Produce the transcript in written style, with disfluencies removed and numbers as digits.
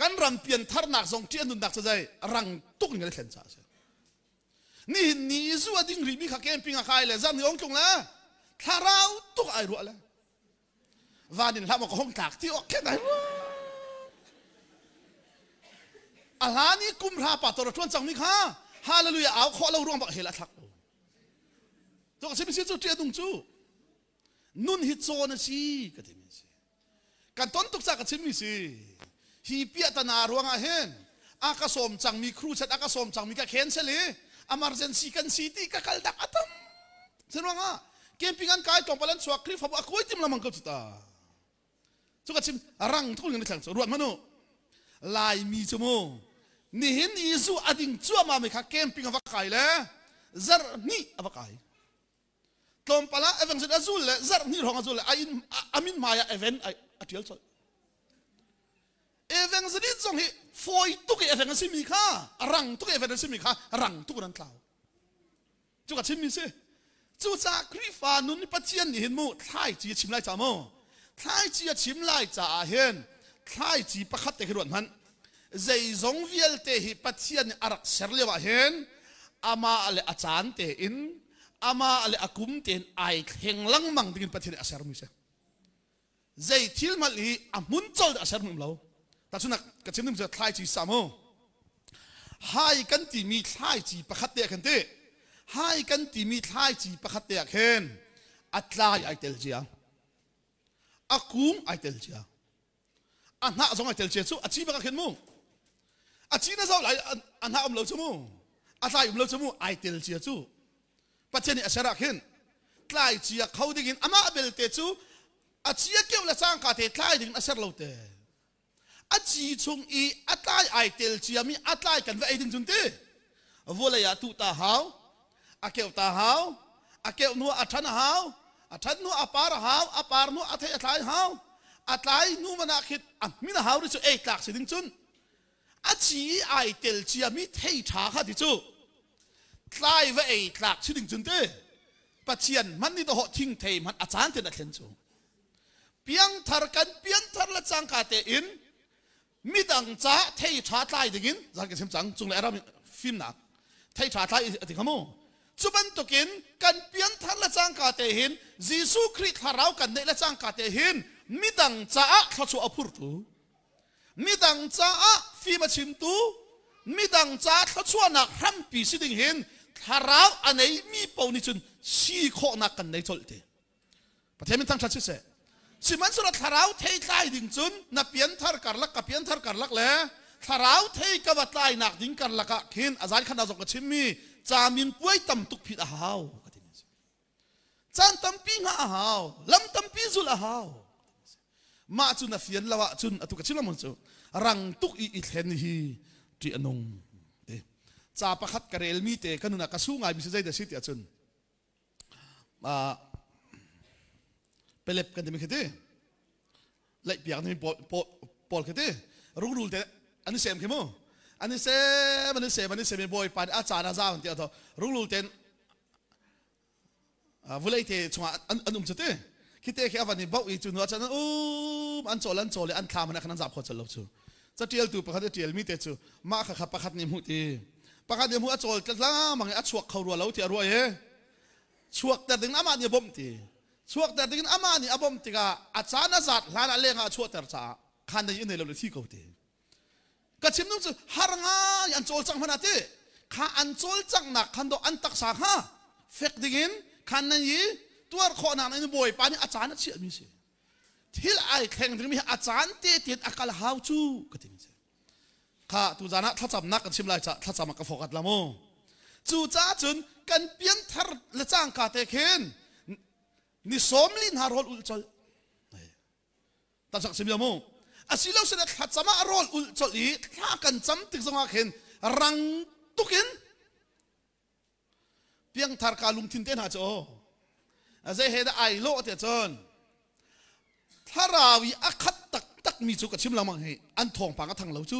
Kan ram piantharnak zong ṭih a nunnak cu zei rang tuk in kan i thlen caah a si. Nihin ni i zu a ding rihmi kha camping a kai le zam ni ong tlung le thlarau tuk ai ruah le van in hlah maw ka hong tlak ti awk khen ai ruah. A hlan i kum hra pa tor a ṭuan cangmi kha hallelujah au khawh lo ruang bak hel a thlak ko. To ka chim si cu ṭih a nung cu. Nun hi cawn a si ka timi si. Kan ton tuk ca ka chimmi si. Hi piahtana ruangah hin a ka sawm cangmi crusade a ka sawm cangmi ka cancel i emergency kan si ti ka kal dak atam. Sin ruangah camping an kai tlawmpal an chuak Khrihfabu a kuai tim lamang ko cu ta. Cu ka chim rang tuk in thlang cu ruat manu. Laimi cu mu nihin i zu a ding cuahmah mi kha camping a va kai le zarh hnih a va kai. Tlawmpal ah evangelist a zul le zarh hnih hrawng a zul le a inn a min hmai ah event a ṭial colh. Evangelist zong hi fawi tuk i event a simi kha rang tuk i event a simi kha rang tuk in an tlau. Cu ka chimmi si. Cucaah Khrihfa nun i Pathian nih hin mu thlaici a chim lai ca mu. Thlaici a chim lai caah hin thlaici pakhat te khi ruat hmanh. Zeizong vialte hi Pathian nih a rak ser lio ah hin amah le a caan tein amah le a kum tein ai thleng lengmang dingin Pathian nih a sermi si. Zei thil hmanh hi a hmun col a ser hmun lo. Tahchunhnak ka chim ding cu thlaici sa mu. Hai kan timi thlaici pakhat te ah khan ti. Hai kan timi thlaici pakhat te ah khin a tlai ai tel cia. A kung ai tel cia. A hnah zong ai tel cia cu a ci bak ah khin mu. A ci na zoh lai a hnah um lo cu mu. A tlai um lo cu mu ai tel cia cu. Pathian nih a ser ah khin tlai cia kho ding in amah belte cu a cia keuh le cangka te tlai ding in a ser lo te. A ci chung i a tlai ai tel ciami a tlai kan va ei ding cun ti. Vawlei ah tuh ta hau, a keuh ta hau, a keuh hnu a ṭhan a hau, a ṭhan hnu a par a hau, a par hnu a thei a tlai hau, a tlai hnu man ah khin a hmin a hau ri cu ei tlak si ding cun a ci i ai tel ciami thei ṭha kha ti cu tlai va ei tlak si ding cun ti Pathian hman ni dawh thingthei hman a caan ten a thlen cu piangthar kan pianthar le cangka tein midang ca thei ṭha tlai dingin zan kan chim cang cung le ram fimnak thei ṭha tlai a ti kha mu cu bantukin kan pianthar le cangka te hin Jesuh Khrih thlarau kan neih le cangka te hin midang caah thluachuah a phurtu midang caah fim a chimtu midang caah thluachuahnak hrampi si ding hin thlarau a neimi paoh nih cun si khawhnak kan nei colh te. Pathian min thangṭhat siseh. Sihmanhsehlaw thlarau thei tlai ding cun na pianthar karlak ka pianthar karlak le thlarau thei ka va tlainak ding karlak ah khin a zan khan zong ka chimmi camin puai tam tuk phit a hau ka ti. Caan tampi hngah a hau, lam tampi zulh a hau. Mah cu na fian lo ahcun atu ka chim lamang cu rang tuk i i thlen hi ṭih a nung ti. Ca pakhat ka relmi te ka nun ah ka su ngaimi si zei dah si ti ahcun pelep kan timi khi ti laih piak timi pawl khi ti rungrul te an i sem khi mu an i sem an i sem an i sem i bawipa nih a caan a zau ti a rungrul ten vulei te chungah an um cu ti khi te khi a van i bauh i cu nu ah cun um an cawl an cawl i an thlam an khan an zap kho chal lo cu catialtu pakhat i tialmi te cu mah kha kha pakhat nih hmuh ti pakhat nih hmuh a cawl tlamang i a chuak kho rua lo ti a ruah i chuakter ding amah nih a bawmh ti chuakter ding in amah nih a bawmh tikah a caan a zat hlan ah lengah a chuahter caah khan dei in nei lo le thi ko ti ka chim nung cu har ngai an cawlcangh hmanh ah ti kha an cawlcanghnak khan do an taksa kha fek ding in khan nan i tuar khawhnak in bawipa nih a caan a chiahmi si thil ai thleng dingmi a caan te tein a kal hau cu ka ti si kha tu zan ah thlacamnak kan chim lai ca thlacam ah ka fokat la mu cu caah cun kan pianthar le cangka te khin ni 40 hna rawl ulh colh ta sak sim mu asilo sene thlacam ah rawl ulh colh i thla kan cam tik zongah khin rang tukin piangthar ka lungthin te hna cu zei he dah ai lawh te cun thlarau i a khat taktak mi cu ka chim lengmang hi an thawngpang a thang lo cu.